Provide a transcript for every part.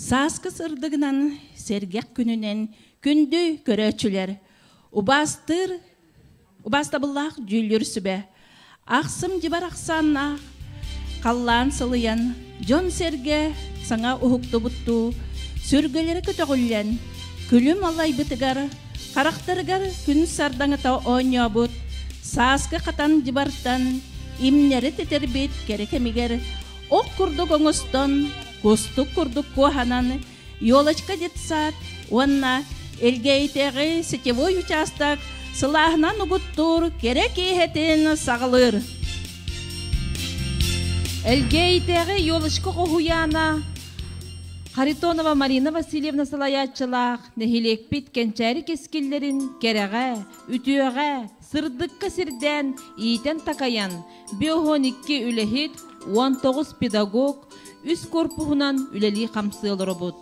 Сааскы сырдыгынан, сэргэх күнүнэн күндү көрөөччүлэр, убаастыыр, убаастабыллаах дьүүллүүр сүбэ, ахсым дьыбар ахсааннаах, халлаан сылыйан, дьон-сэргэ саҥа уһуктубуттуу, сүргэлэрэ көтөҕүллэн, күлүм аллайбытыгар, харахтарыгар күн сардаҥата оонньообут, сааскы хатан дьыбартан имнэри тэтэрбит кэрэ кэмигэр ох курдук оҥостон, кустук курдук куоһанан Елочка детсад уонна Элгээйитээҕи сетевой учаастак сылааһынан угуттуур кэрэ киэһэтин саҕалыыр. Элгээйитээҕи Елочка хоһуйаана Харитонова Марина Васильевна салайааччылаах нэһилиэкпит кэнчээри кэскиллэрин кэрэҕэ, үтүөҕэ, сырдыкка сирдээн, иитэн-такайан, 52 үлэһит, 19 педагог, үс корпуһунан үлэлии-хамсыы олоробут.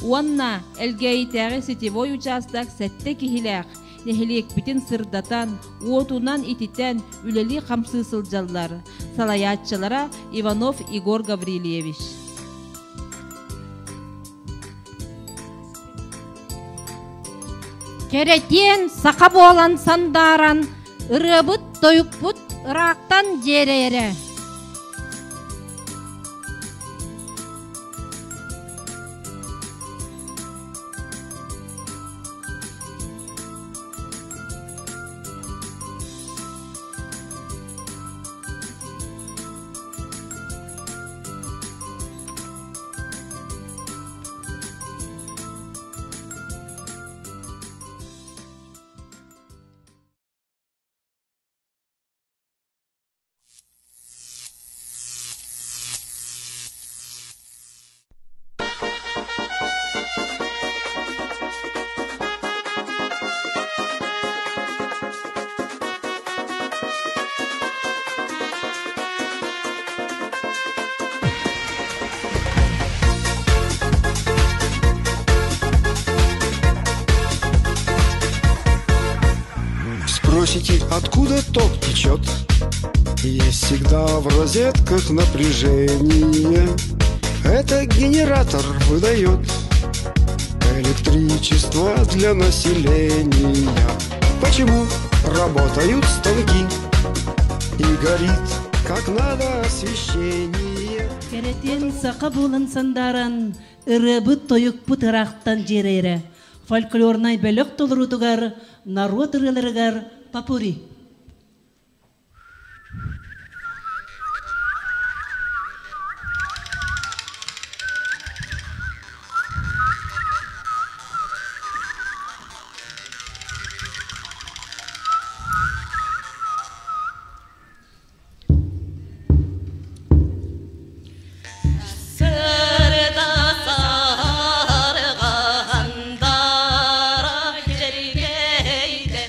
Уонна Элгээйитээҕи сетевой учаастак сэттэ киһилээх нэһилиэкпитин сырдатан, уотунан ититэн үлэлии-хамсыы сылдьаллар. Салайааччылара Иванов Егор Гаврильевич. Кэрэтиэн саха буолан сандааран, ырыабыт, тойукпут ыраахтан дьиэрэйэрэ. Спросите, откуда ток течет? Есть всегда в розетках напряжение. Это генератор выдает электричество для населения. Почему работают станки и горит, как надо, освещение? Кэрэтиэн саха буолан сандааран, ырыабыт тойукпут ыраахтан дьиэрэйэрэ. Фольклорнай бөлөх толоруутугар, норуот ырыаларыгар попурри. Сырда саргандара чергейде.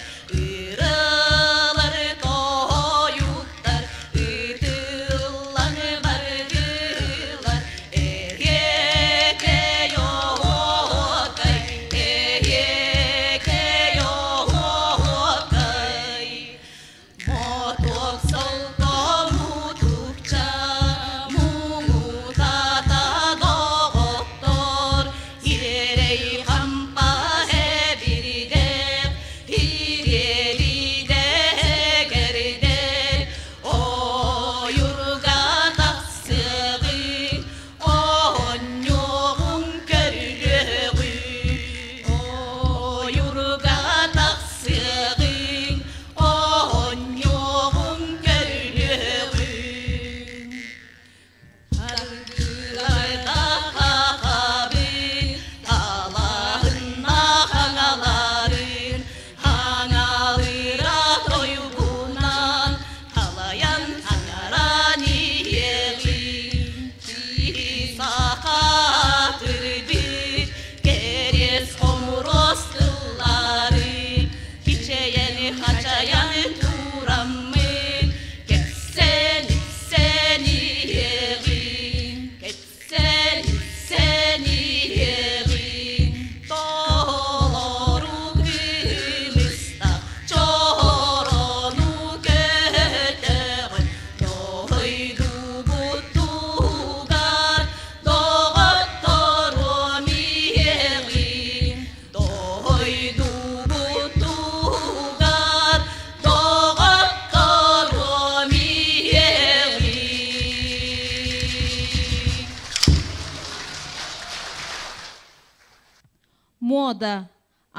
Муода,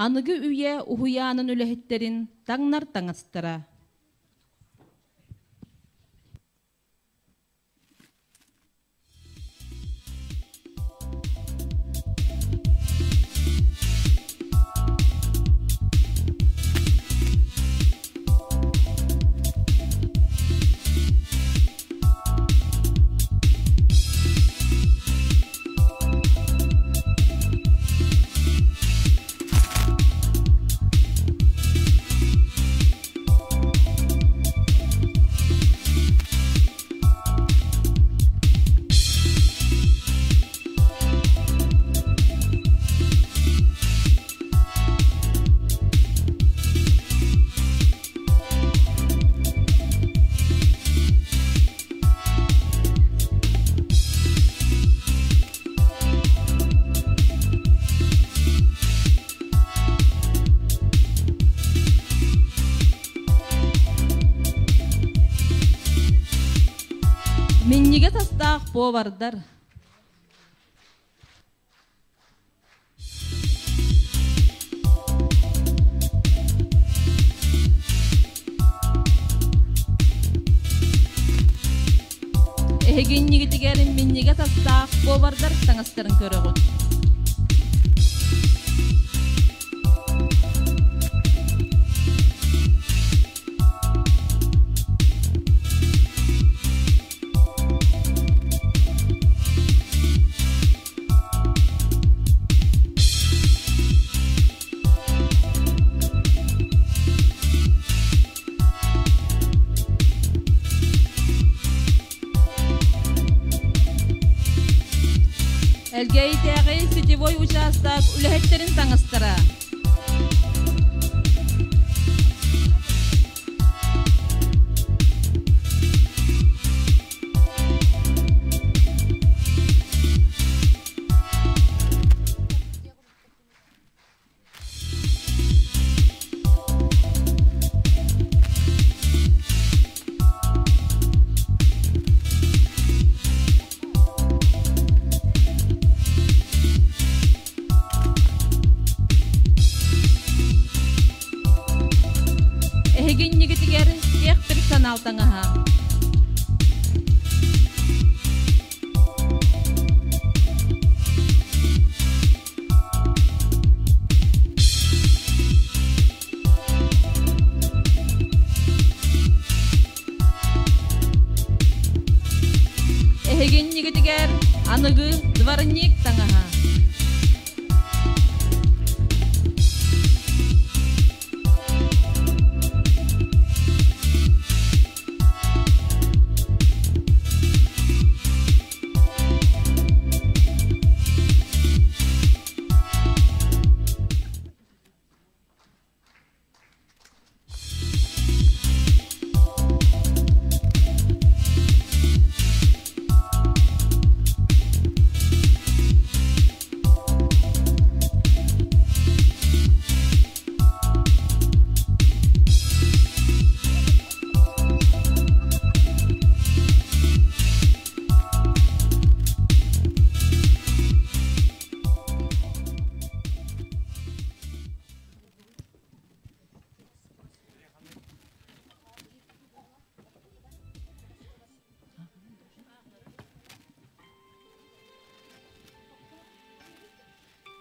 аныгы үйэ уһуйаанын үлэһиттэрин таҥнар таҥастара. Минньигэс астаах повардар. Эһигинньигитигэр минньигэс астаах повардар таҥастарын көрөҕүт. Элгээйитээҕи сетевой учаастак үлэһиттэрин таҥастара. Эһигинньигитигэр киэх персонал таҥаһа. Эһигинньигитигэр аныгы дворник таҥаһа.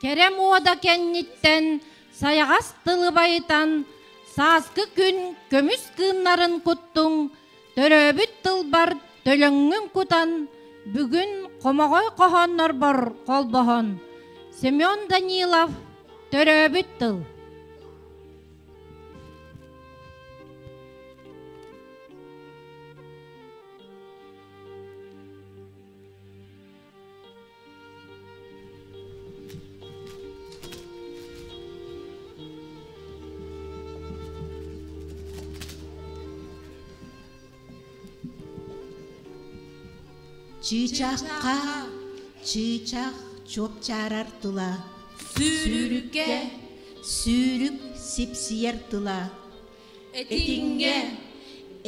Кэрэ муода кэнниттэн сайаҕас тылы байытан, сааскы күн көмүс кыымнарын куттуҥ, төрөөбүт тылбар төлөҥҥүн кутан, бүгүн хомоҕой хоһооннорбор холбоһон, Семен Данилов Төрөөбүт тыл. Чыычаахха чыычаах чуопчаарар тыла, Сүүрүккэ сүүрүк сипсийэр тыла, Этиҥҥэ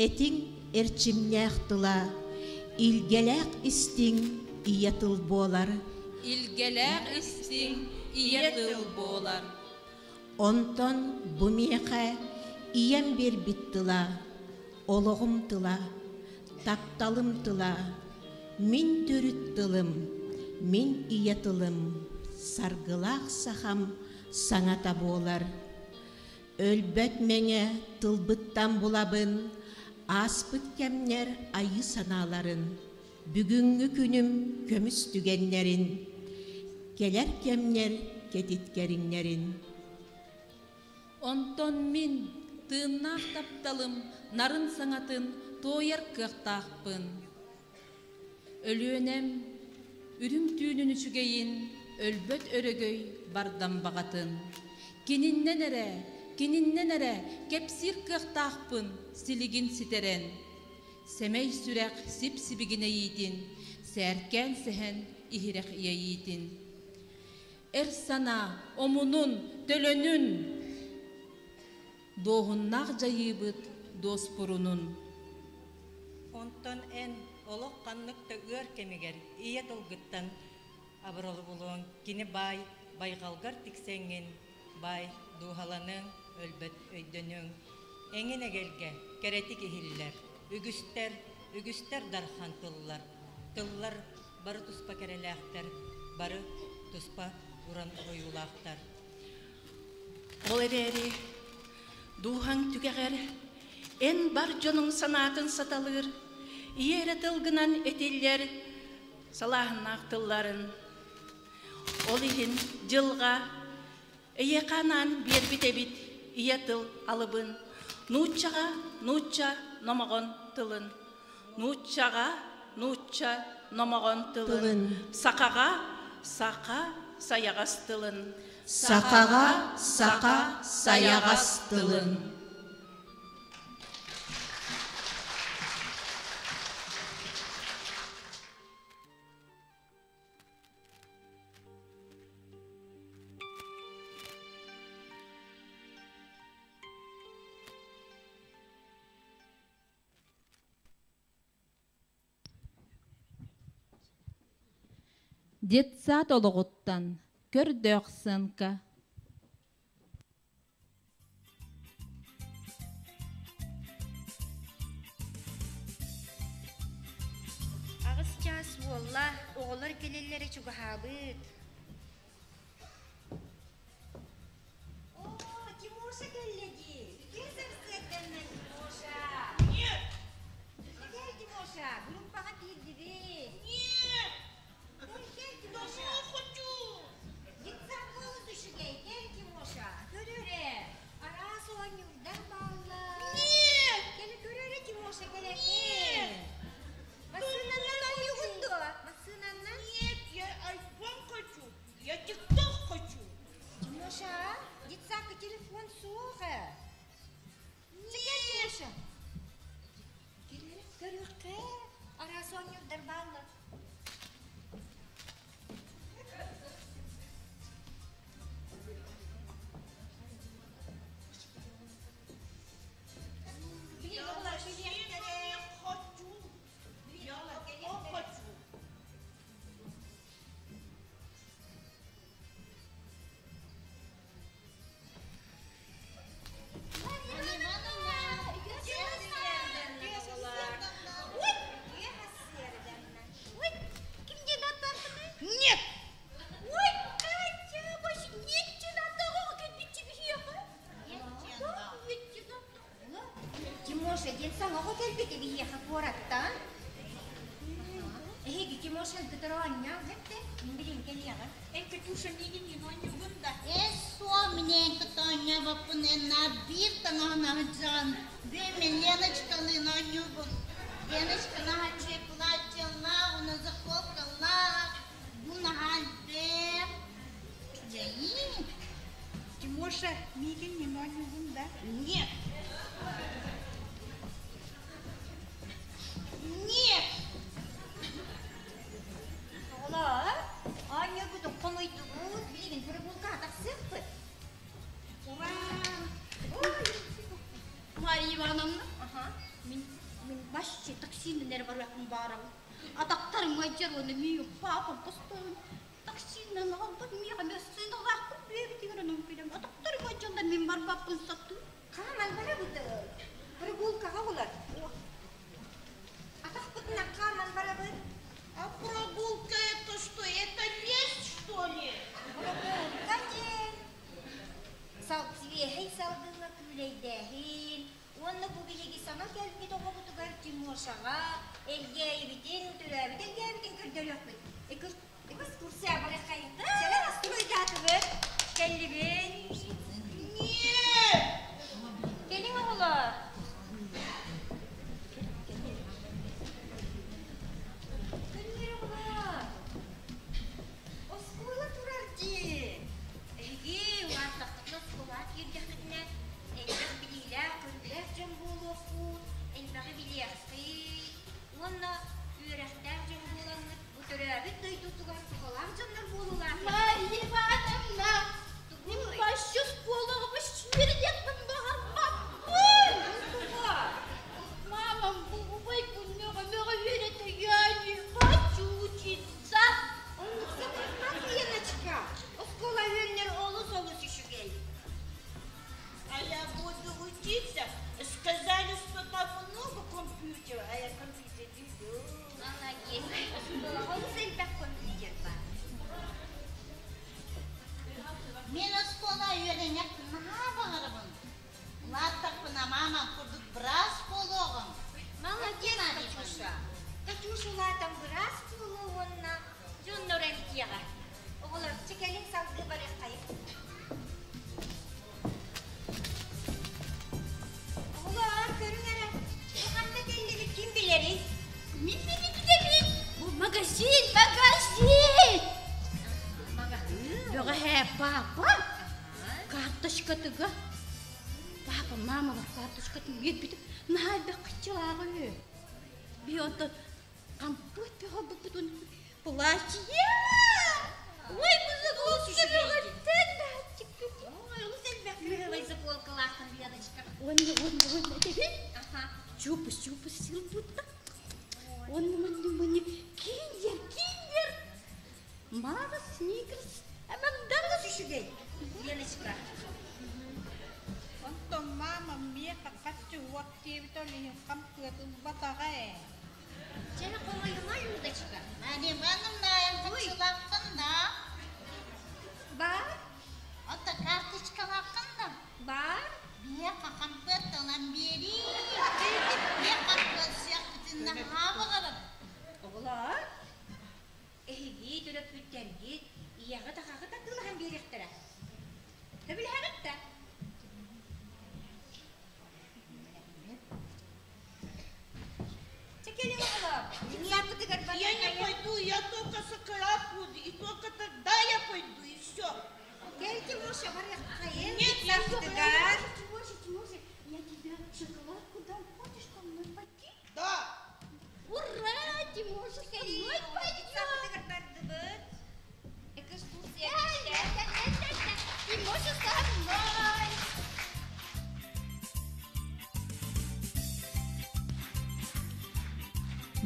этиҥ эрчимнээх тыла, илгэлээх истиҥ ийэ тыл буолар. Илгэлээх истиҥ ийэ тыл буолар. Онтон бу миэхэ ийэм биэрбит тыла, олоҕум тыла, тапталым тыла, мин төрүт тылым, мин ийэ тылым, саргылаах сахам саҥата буолар. Өлбөт мэҥэ тылбыттан булабын, ааспыт кэмнэр айыы санааларын, бүгүҥҥү күнүм көмүс түгэннэрин, кэлэр кэмнэр кэтит кэриҥнэрин. Онтон мин тыыннаах тапталым нарын саҥатын туойар кыахтаахпын. Өлүөнэм үрүҥ түүнүн үчүгэйин, өлбөт өрөгөй бардам баҕатын. Кининнэн эрэ, кининнэн эрэ кэпсиир кыахтаахпын силигин ситэрэн. Сэмэй сүрэх сип-сибигинэйиитин, сээркээн сэһэн иһирэх иэйиитин. Эр санаа омунун, төлөнүн, дуоһуннаах дьайыыбыт дуоспурунун. Онтон эн олох ханнык да ыар кэмигэр ийэ тылгыттан абыралы булуоҥ, кини баай байҕалгар тиксэҥҥин, баай дууһаланыҥ, өлбөт өйдөнүҥ. Эҥин эгэлгэ кэрэтик иһиллэр, үгүстэр, үгүстэр дархан тыллар, тыллар бары туспа кэрэлээхтэр, бары туспа уран ойуулаахтар. Ол эрээри дууһаҥ түгэҕэр эн бар дьонуҥ санаатын саталыыр, ийэ эрэ тылгынан этиллэр салааһыннаах тылларын. Ол иһин дьылҕа эйиэхэ анаан биэрбит эбит ийэ тыл алыбын, нууччаҕа нуучча номоҕон тылын, нууччаҕа нуучча номоҕон тылын, сахаҕа саха сайаҕас тылын, сахаҕа саха сайаҕас тылын. Детсад олоҕуттан көрдөөх сыаҥка Аҕыс чаас буолла, оҕолор кэлэллэрэ чугаһаабыт. Оо, Тимоша кэллэ дии. Үтүө сарсыарданнан, Тимоша. Нет! Кэл, Тимоша, группаҕа киирдибит. Нет! Кэл, кэл, Тимоша. Домой хочу! Детсад олус үчүгэй, кэл, Тимоша, көрөөрэ. Араас оонньуурдар бааллар. Нет! Кэлэ көрөөрэ, Тимоша, кэлэ. Нет! Массыынаннан оонньуугун дуо? Массыынаннан? Нет, я айфон хочу. Я тикток хочу. Тимоша, детсадка телефон суох ээ. Кэл, Тимоша. Кэлэрэ көрүөххэ. Араас оонньуурдар бааллар. Я не хочу. Я хочу. Нет! Тимоша диэн саҥа оҕо кэлбит эбиһиэхэ куораттан. Эһиги Тимоша кытары оонньоон хэттэ, мин билин кэлиэҕим. Эн Катюша миигин не оонньуугун да? Эссо минээн кытта оонньообоппун эн биир таҥаһын аһыдьаҕын. Бүөмэ Леночкалыын оонньуубун. Леночка наһаа платьелаах, уна заколкалаах, бу наһаа элбэх. Дьэйиин. Тимоша, миигин не оонньуугун да? Нет. Нет. Оҕолоор, оонньуурбутун хомуйдубут, билигин прогулкаҕа тахсыахпыт. Ура! Мария Ивановна, мин мин вообще таксинын эрэ барыахпын баарабын. Атахтарым ыалдьар уонна миигин папам постоянно. Таксинан аҕалбат миэхэ массыыналаахпын бүөбүтүгэр онон кэлэн атахтарым алдьаллар мин барбаппын сатыы. Хааман барабыт прогулкаҕа булар. Атахпытынан хааман барабыт. А прогулка это что, это лес, что ли? Прогулка диэн сибиэһэй салгыҥҥа күүлэйдээһин уонна бу биһиги саҥа кэлбит оҕобутугар Тимошаҕа Элгээйибитин, төрөөбүт Элгээйибитин көрдөрүөхпүт. Экскурсия барыаххайын. Сэлэн астыбыйдаатыбыт. Кэллибит. Нет! Кэлиҥ оҕолор. Күннэр оҕолор. Оскуола турар дии. Эһиги улааттаххытына оскуолаҕа киирдэххитинэ элбэх билиилээх, көрүүлээх дьон буолуоххут, элбэҕи билиэххит уонна үөрэхтээх дьон буолаҥҥыт бу төрөөбүт дойдутугар туһалаах дьоннор буолуулааххыт. Марья Ивановна, мин вообще школаҕа үөрэниэхпин баҕарбаппын. Мамам бу убайбын мөҕө-мөҕө үөрэтэ я не хочу учиться. Оннук сатаммат, Леночка. Оскуола үөрэнэр олус-олус үчүгэй. А я буду учиться. Сказали, что там много компьютеров, а я компьютер люблю. Молодец. Оскуолаҕа олус элбэх компьютер баар. Мин оскуола үөрэниэхпин наһаа баҕарабын. Улааттахпына мамам курдук быраас буолуоҕум. Молодец, Катюша. Катюша улаатан быраас буолуо уонна дьоннор эмтиэҕэ. Оҕолор, чэ кэлин салгыы барыаххайыҥ. Оҕолоор, көрүҥ эрэ, бу ханна кэллибит ким билэрий? Мин билэбин. Бу магазин, магазин! Маҕаһыын. Бөҕөһөө, папа, карточкатыга. Папа, мама карточкатын биэрбитим. Наһаа элбэх хаччылааҕы үһү. Би онтон хампыат бөҕө платье! Ой, бу заколка бөҕөттөн Ой, олус элбэх кыһылай заколкалааххын, Леночка. Онно, онно, онно, этэбин. Аха. Чупа, чупа, сылбытта. Онно, онно, онно, киндер, киндер. Мама, сникерс. Олус үчүгэй, Леночка. Онтон мама миэхэ хаччы уот диэбит ол иһин хампыат ылбатаҕа ээ. Чэ, хомойума, Людочка. Марья Ивановна, хаччылааххын да? Бар, Ото карточкалааххын да? бар. Биһиэхэ хампыат ылан биэрии. Биһиэхэ хампыат сиэхпитин наһаа баҕарабын. Оҕолор, эһиги төрөппүттэргит ийэҕит аҕаҕыт атыылаһан биэриэхтэрэ. Сөбүлэһэҕит да? Чэ, кэлиҥ оҕолор. Дьиҥнээхпитигэр Я не пойду, я только шоколад буду, и только тогда я пойду, и все. Кэл, Тимоша, барыаххайын. Нет, я Сарсыгар. Тимоша, Тимоша, я тебе шоколадку дам. Хочешь со мной пойти? Да. Ура, Тимоша со мной пойдет. Сарсыгар бардыбыт. Экскурсия. Тимоша со мной.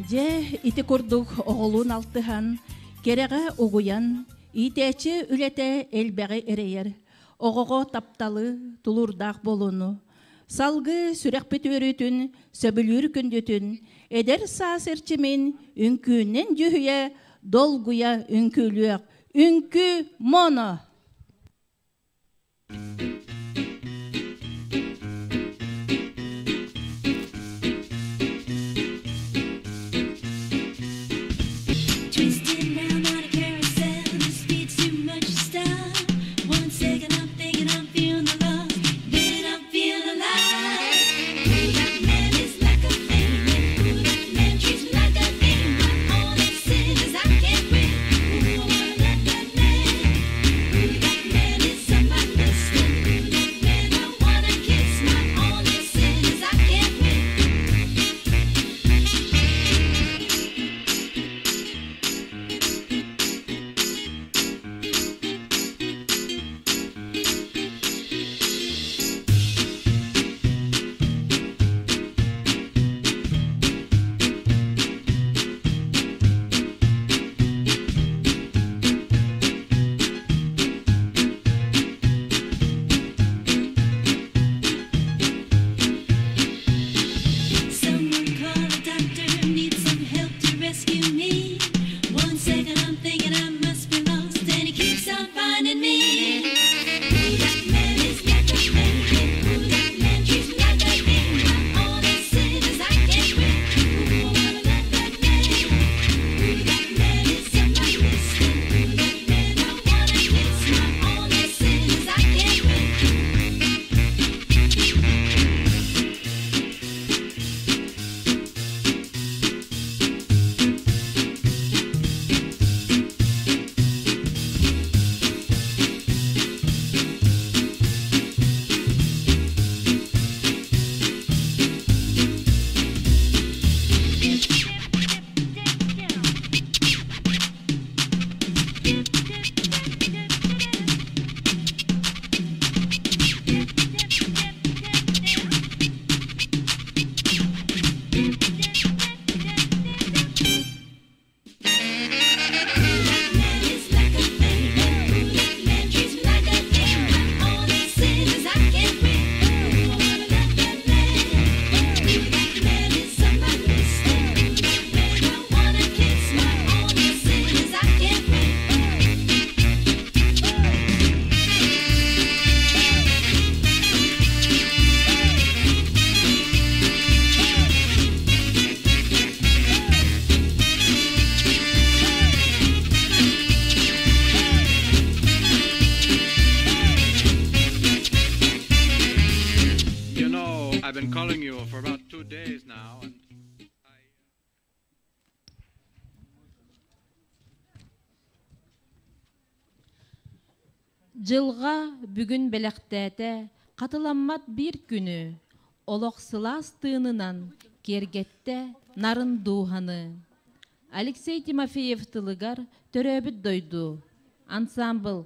Дьэ, ити курдук оҕолуун алтыһан, кэрэҕэ угуйан, иитээччи үлэтэ элбэҕи эрэйэр, оҕоҕо тапталы, тулуурдаах буолууну, салгыы сүрэхпит үөрүүтүн, сөбүлүүр күндүтүн, эдэр саас эрчимин үҥкүүнэн дьүһүйэ, долгуйа үҥкүүлүөх, үҥкүү моно! Twisted round on a carousel, the speed's too much to stop. One second I'm thinking I'm feeling the love, then I'm feeling alive. Ooh, that man is like a flame, ooh, that man treats me like a king. My only sin is I can't win. Ooh, I wanna love that man. Ooh, that man is on my list. Дьылҕа бүгүн бэлэхтээтэ хатыламмат биир күнү, олох сылаас тыынынан киэргэттэ нарын дууһаны. Алексей Тимофеев тылыгар Төрөөбүт дойду ансаамбыл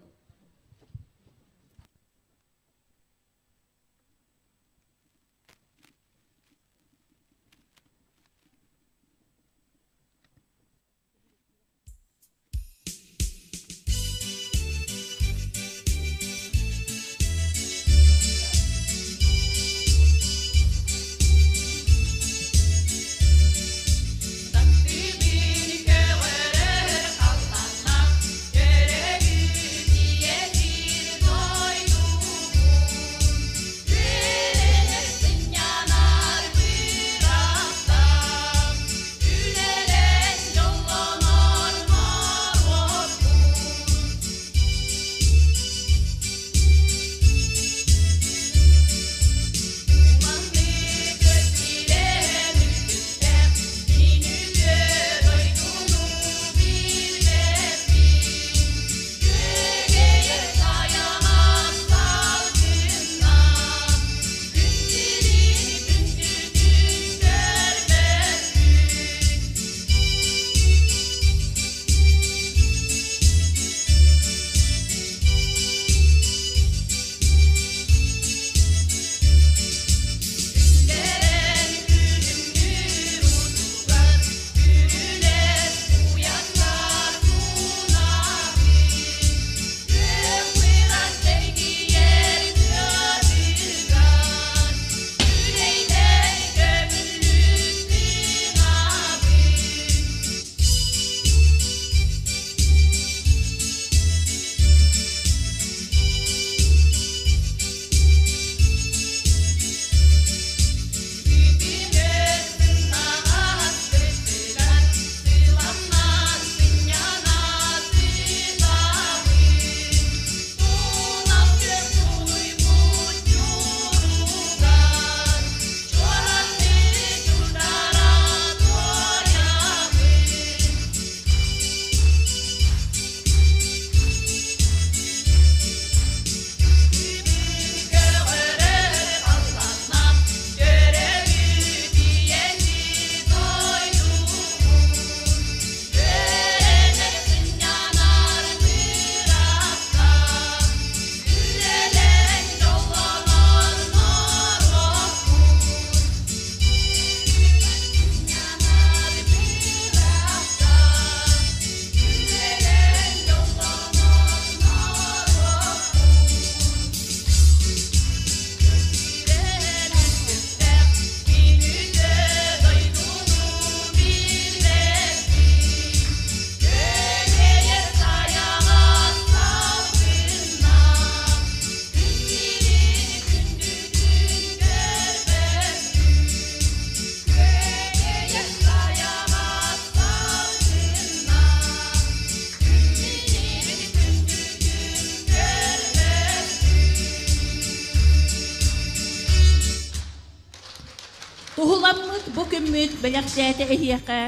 Туһуламмыт бу күммүт бэлэхтээтэ эһиэхэ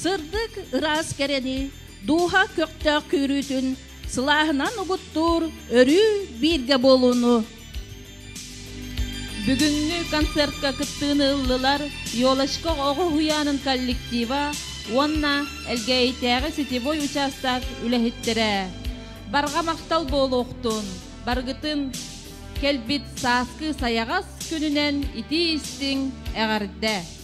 сырдык ыраас кэрэни, дууһа көхтөөх күүрүүтүн сылааһынан угуттуур өрүү бииргэ буолууну. Бүгүҥҥү концертка кыттыыны ыллылар Елочка оҕо уһуйаанын коллектива уонна Элгээйитээҕи сетевой учаастак үлэһиттэрэ. Барҕа махтал буолуохтун, барыгытын кэлбит сааскы сайаҕас күнүнэн итии-истиҥ эҕэрдэ!